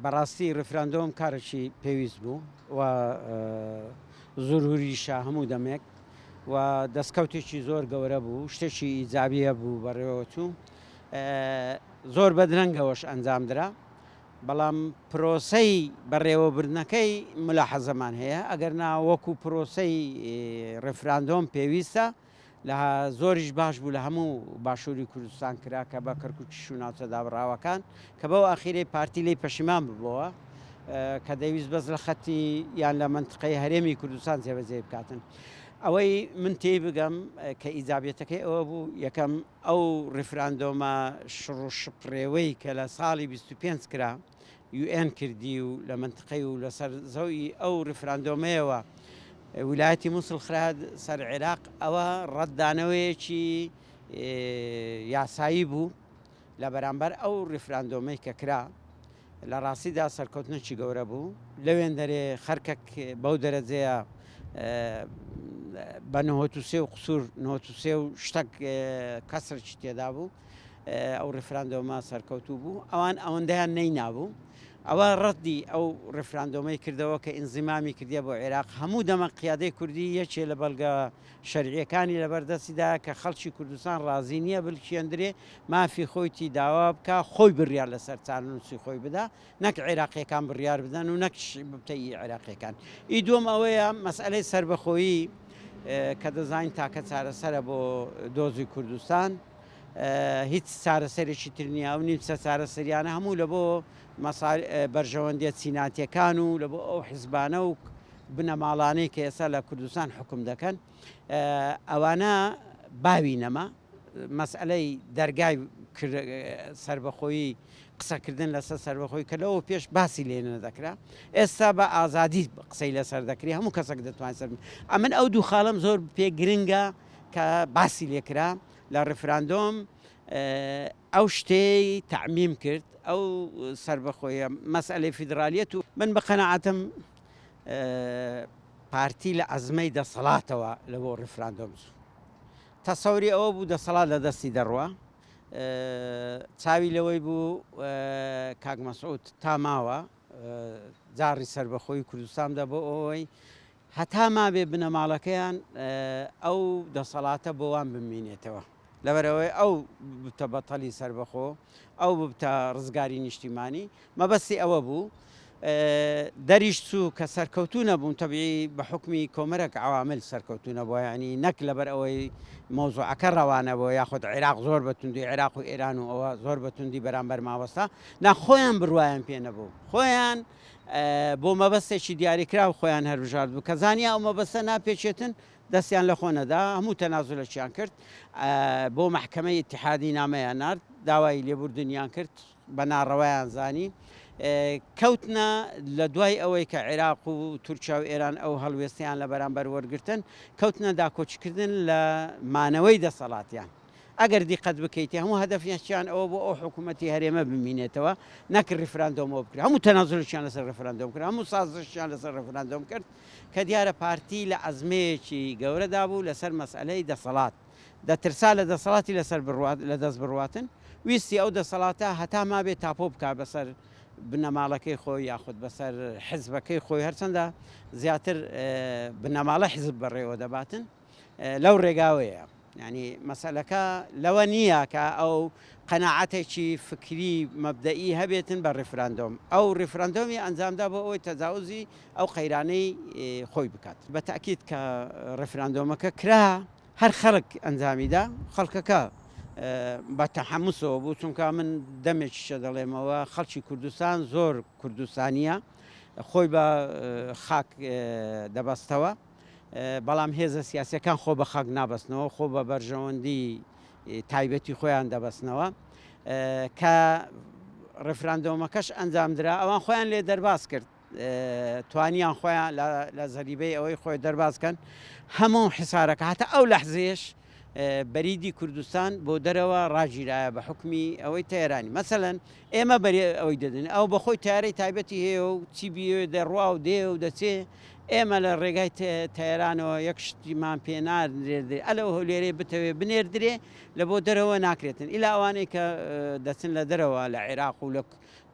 بەڕاستی ڕیفراندۆم کارێکی پێویست بوو و زروریشە هەموو دەمێک و دەستکەوتێکی زۆر گەورە بوو، شتێکی ئیجابی هەبوو بەڕێوەچوو، زۆر بەدرەنگەوەش ئەنجامدرا، بەڵام پرۆسەی بەڕێوەبردنەکەی ملاحەزەمان هەیە، ئەگەرنا وەکو پرۆسەی ڕیفراندۆم پێویستە لە زۆریش باش بوو لە هەموو باشووری کوردستان کرا کە بە کەرکوکیش و ناوچە دابڕاوەکان کە بەو ئاخیرەی پارتی لێی پەشیمان ببۆوە کە دەیویست بەس لە خەتی یان لە مەنتقەی هەرێمی کوردستان جێبەجێی بکاتن. ئەوەی من تێی بگەم کە ئیجابیەتەکەی ئەوە بوو یەکەم ئەو ڕیفراندۆمە شڕ و شپڕێوەی کە لە ساڵی 25 کرا یوئێن کردی و لە مەنتقەی و لەسەر زەوی ئەو ڕیفراندۆمەیەوە ویلایەتی موسڵ خرا سەر عێراق، ئەوە ڕەتدانەوەیەکی یاسایی بوو لە بەرامبەر ئەو ڕیفراندۆمەی کە کرا. لە ڕاستیدا سەرکەوتنێکی گەورە بوو. لەوێندەرێ خەرکەک بەو دەرەجەیە بە 93 و قسوور 93 و شتەک کەسرکی تێدا بوو. ئەو ڕیفراندۆمە سەرکەوتوو بوو، ئەوان ئەوەندەیان نەینابوو. ئەوە ڕەدی ئەو ڕیفراندۆمەی کردەوە کە ئینزیمامی کردیە بۆ عێراق. هەموو دەمە قیادەی کوردی یەکێ لە بەڵگە شەرعیەکانی لەبەر دەستیدایە کە خەڵکی کوردستان ڕازی نیە بلکێندرێ، مافی خۆیتی داوا بکا، خۆی بڕیار لەسەر چارەنووسی خۆی بدا، نەک عێراقیەکان بڕیار بدەن و نەک ببتە ئی عێراقیەکان. ئی دووەم ئەوەیە مەسئەلەی سەربەخۆیی کە دەزانین تاکە چارەسەرە بۆ دۆزی کوردستان، هیچ چارەسەرێکی تر نییە، ئەو نیمچە چارەسەریانە هەموو لە بۆ بەرژەوەندیە چیناتیەکان و لە بۆ ئەو حزبانە و بنەماڵانەی کە ئێستا لە کوردستان حکوم دەکەن ئەوانە باوی نەما. مەسئلەی دەرگای سەربەخۆیی قسەکردن لەسەر سەربەخۆی کە لەوە پێش باسی لێ نەدەکرا ئێستا بە ئازادی قسەی لەسەر دەکری هەموو کەسێک دەتوانێت سەر ئەمن ئەو دوو خاڵم زۆر پێ گرنگە کە باسی لێکرا لە ڕیفراندۆم ئەو شتەی تەعمیم کرد ئەو سەربەخۆیە مەسئلەی فیدرالیەت و من بە قەناعەتم پارتی لە ئەزمەی دەسەڵاتەوە لە بۆ ڕیفراندۆم چوو تەسەوری ئەوە بوو دەسەڵات لە دەستی دەڕوا چاوی لەوەی بوو کاک مەسعود تا ماوە جاڕی سەربەخۆی کوردستاندا بۆ ئەوەی هەتا مابێ بنەماڵەکەیان ئەو دەسەڵاتە بۆ وان بمینێتەوە. لەبەرئەوەی ئەو ببتە بەتەڵی سەربەخۆ، ئەو ببتە ڕزگاری نیشتیمانی، مەبەستی ئەوە بوو. دەریش چوو کە سەرکەوتوو نەبوون، تەبیعی بە حوکمی کۆمەرەک عەوامل سەرکەوتوو نەبووە، یانی نەک لەبەر ئەوەی مەوزوعەکە ڕەوا نەبووە یاخود عێراق زۆر بە توندی عێراق و ئێران و ئەوە زۆر بە توندی بەرامبەر ماوەستا، نا خۆیان بڕوایان پێ نەبوو، خۆیان بۆ مەبەستێکی دیاریکراو خۆیان هەربژاردبوو، کە زانیان ئەو مەبەستە ناپێچێتن دەستیان لەخۆ نەدا، هەموو تەنازولەکیان کرد، بۆ مەحکەمەی ئیتیحادی نامەیان نارد، داوای لێبوردنیان کرد، بە ناڕەوایان زانی، کەوتنە لە دوای ئەوەی کە عێراق و تورکیا و ئێران ئەو هەڵوێستەیان لە بەرامبەر وەرگرتن، کەوتنە داکۆکیکردن لە مانەوەی دەسەڵاتیان. ئەگەر دیقەت بکەیت هەموو هەدەفیان ئەوە بوو ئەو حکوومەتی هەرێمە بمینێتەوە نەک ڕیفراندۆمەوە بکرێت، هەموو تەنازولێکیان لەسەر ڕیفراندۆم کرد، هەموو سازشیان لەسەر ڕیفراندۆم کرد کە دیارە پارتی لە ئەزمەیەکی گەورەدا بوو لەسەر مەسئەلەی دەسەڵات، دەترسا لە دەسەڵاتی لەسەر بڕوات لە دەست بڕواتن، ویستی ئەو دەسەڵاتە هەتا مابێت تاپۆ بکات بەسەر بنەماڵەکەی خۆی یاخود بەسەر حزبەکەی خۆی، هەرچەندە زیاتر بنەماڵە حزب بەڕێوە دەباتن. لەو ڕێگاوەیە. یانی مەسەلەکە لەوە نییە کە ئەو قەناعەتێکی فکری مەبدەئی هەبێتن بە ڕیفراندۆم. ئەو ڕیفراندۆمی ئەنجامدا بۆ ئەوەی تەجاوزی ئەو قەیرانەی خۆی بکات. بە تەئکید کە ڕیفراندۆمەکە کرا هەر خەڵک ئەنجامیدا، خەڵکەکە بە تەحەموسەوە بوو، چونکە من دەمێکیشە دەڵێمەوە خەڵکی کوردستان زۆر کوردستانییە، خۆی بە خاک دەبەستەوە. بەڵام هێزە سیاسیەکان خۆ بە خاک نابەستنەوە، خۆ بە بەرژەوەندی تایبەتی خۆیان دەبەستنەوە. کە ڕێفراندۆمەکەش ئەنجامدرا ئەوان خۆیان لێ دەرباز کرد، توانیان خۆیان لە زەریبەی ئەوەی خۆی دەرباز کەن. هەموو حسارەکە هەتا ئەو لەحزەیەش بەریدی کوردستان بۆ دەرەوە ڕاگیرایە بە حوکمی ئەوەی تەیرانی. مەسەلەن ئێمە بەری ئەوەی دەدەین، ئەو بە خۆی تەیارەی تایبەتی هەیە و چی بیەوێ دەڕوا و دێ و دەچێ، ئێمە لە ڕێگای تەیرانەوە یەک شتیمان پێ نانێردرێ، ئەلەو هەولێرەی بتەوێ بنێردرێ لە بۆ دەرەوە ناکرێتن، ئیلا ئەوانەی کە دەچن لە دەرەوە لە عێراق و لە.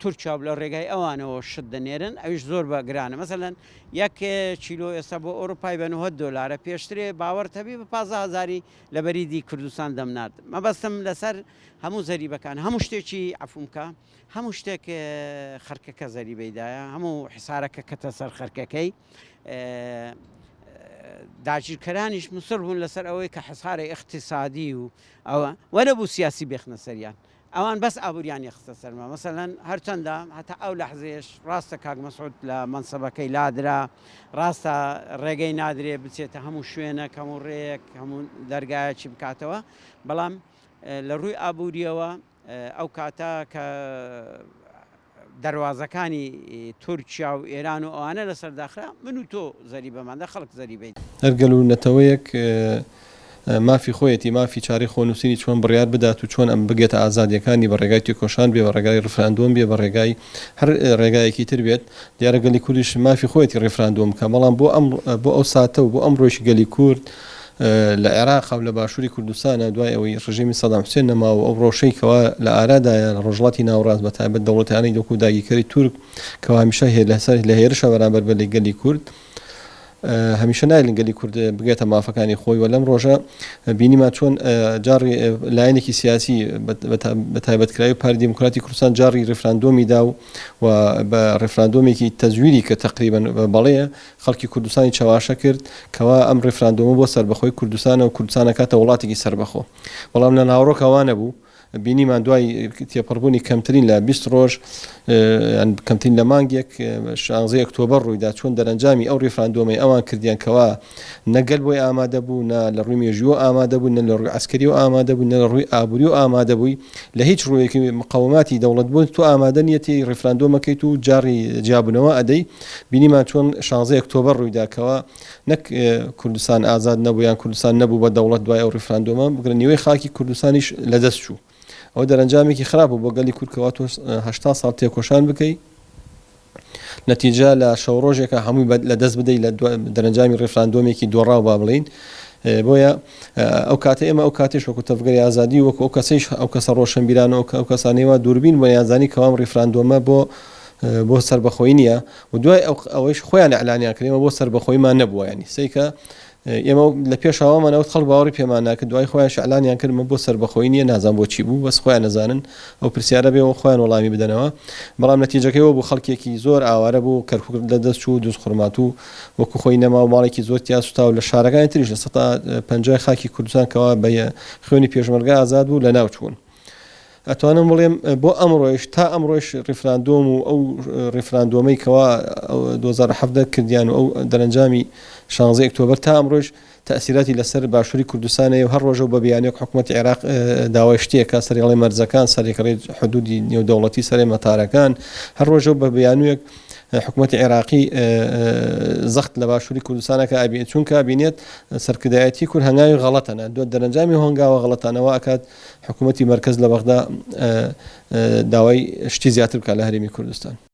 تورکیا و لە ڕێگای ئەوانەوە شت دەنێرن ئەویش زۆر بە گرانە مەسەلەن یەک کیلۆ ئێستا بۆ ئەوروپای بە 90 دۆلارە پێشترێ باوەڕت هەبی بە 15 هەزاری لە بەریدی کوردستان دەمنارد مەبەستم لەسەر هەموو زەریبەکان هەموو شتێکی عەفوم کە هەموو شتێک خەرکەکە زەریبەی دایە هەموو حسارەکە کەتە سەر خەرکەکەی داگیرکەرانیش مسڕ بوون لەسەر ئەوەی کە حسارە اقتصادی و ئەوە وەنەبوو سیاسی بێخنە سەریان ئەوان بەس ئابووریانی خستە سەرما مەسەلەن هەرچەندە هەتا ئەو لەحزەیەش ڕاستە کاک مەسعود لە مەنسەبەکەی لادرا ڕاستە ڕێگەی نادرێ بچێتە هەموو شوێنێک هەموو ڕێیەک هەموو دەرگایەکی بکاتەوە بەڵام لە ڕووی ئابووریەوە ئەو کاتە کە دەروازەکانی تورکیا و ئێران و ئەوانە لەسەر داخرا، من و تۆ زەریبەمان دا، خەڵک زەریبەی دا. هەر گەل و نەتەوەیەک مافی خۆیەتی مافی چارەی خۆنووسینی چۆن بڕیار بدات و چۆن ئەم بگێتە ئازادیەکانی بە ڕێگای تێکۆشان بێ بە ڕێگای ڕیفراندۆم بێ بە ڕێگای هەر ڕێگایەکی تر بێت دیارە گەلی کوردیش مافی خۆیەتی ڕیفراندۆم بکا بەڵام بۆ ئەم بۆ ئەو ساتە و بۆ ئەمڕۆیش گەلی کورد لە عێراقا و لە باشووری کوردستانا دوای ئەوەی ڕژێمی سەدام حوسێن نەما و ئەو ڕەوشەی کەوا لە ئارادایە لە ڕۆژهەڵاتی ناوەڕاست بە تایبەت دەوڵەتانی وەکوو داگیرکەری تورک کەوا هەمیشە لەسەر لە هێرشە بەرامبەر بە گەلی کورد هەمیشە نایلن گەلی کورد بگێتە مافەکانی خۆی و لەم ڕۆژە بینیمان چۆن جاڕی لایەنێکی سیاسی بە تایبەتکراوی پارتی دیموکراتی کوردستان جاڕی ڕیفراندۆمی دا و و بە ڕیفراندۆمێکی تەزویری کە تەقریبەن بەڵێ خەڵکی کوردستانی چەواشە کرد کەوا ئەم ڕیفراندۆمە بۆ سەربەخۆی کوردستانە و کوردستان ئەکاتە وڵاتێکی سەربەخۆ بەڵام لە ناوەڕۆکا وا نەبوو بینیمان دوای تێپەڕبوونی کەمترین لە 20 ڕۆژ یان کەمترین لە مانگێک شانزەی ئۆکتۆبەر ڕوویدا چۆن دەرەنجامی ئەو ڕیفراندۆمەی ئەوان کردیان کەوا نە گەل بۆی ئامادە بوو نە لە ڕووی مێژووە ئامادە بوو نە لە ڕووی عەسکەریەوە ئامادە بوو نە لە ڕووی ئابووریەوە ئامادە بووی لە هیچ ڕوویەکی مقەوەماتی دەوڵەت بوون تۆ ئامادە نییە تێی ڕیفراندۆمەکەیت و جاڕی جیابوونەوە ئەدەی بینیمان چۆن شانزەی ئۆکتۆبەر ڕوویدا کەوا نەک کوردستان ئازاد نەبوو یان کوردستان نەبوو بە دەوڵەت دوای ئەو ڕیفراندۆمە بگرە نیوەی خاکی کوردستانیش لەدەست چوو ئەوە دەرەنجامێکی خراپ بوو بۆ گەلی کورد کەوا تۆ 80 ساڵ تێکۆشان بکەی نەتیجە لە شەو ڕۆژێکا هەمووی لە دەست بدەی لە دەرەنجامی ڕیفراندۆمێکی دۆڕاو با بڵێین بۆیە ئەو کاتە ئێمە ئەو کاتێش وەکو تەڤگەری ئازادی وەکو ئەو کەسەیش ئەو کەسە ڕۆشنبیران و ئەو کەسانەی وا دووربین بۆ یانزانی کەوام ڕیفراندۆمە بۆ بۆ سەربەخۆی نییە و دوای ئەو ئەوەیش خۆیان ئەعلانیان کرد ئێمە بۆ سەربەخۆیمان نەبووە ینی سەیکە ئێمە لە پێشەوەمان ئەوت خەڵک باوەڕی پێمان ناکرد دوای خۆیان ئیعلانیان کرد مە بۆ سەربەخۆیی نییە نازانم بۆچی بوو بەس خۆیان ئەزانن ئەو پرسیارە بێ و خۆیان وەڵامی بدەنەوە بەڵام نەتیجەکەی ئەوە بوو خەڵکێکی زۆر ئاوارە بوو کەرکوک لە دەست چوو دوزخورماتوو وەکو خۆی نەما و ماڵێکی زۆر تیا سوتا و لە شارەکانی تریش لە سەتا پەنجای خاکی کوردستان کەوا بە خوێنی پێشمەرگە ئازاد بوو لەناو چوون. ئەتوانم بڵێم بۆ ئەمڕۆیش تا ئەمڕۆیش ڕیفراندۆم و ئەو ڕیفراندۆمەی کەوا 2017 کردیان و ئەو دەرەنجامی 16 ئۆکتۆبەر تا ئەمڕۆیش تەئسیراتی لەسەر باشووری کوردستان هەیە و هەر ڕۆژە و بە بیانوویەک حکوومەتی عێراق داوای شتێکە سەرێڵی مەرزەکان سەرێکڕی حدودی نێودەوڵەتی سەرێ مەتارەکان هەر ڕۆژە و بە بیانوویەک حکوومەتی عێراقی زەخت لە باشووری کوردستانەکە ئەبێت چونکە بینێت سەرکردایەتی کورد هەنگاوی غەڵەتەنە دو دەرەنجامی هەنگاوە غەڵەتانەوە ئەکات حکوومەتی مەرکەز لە بەغدا داوای شتی زیاتر بکات لە هەرێمی کوردستان.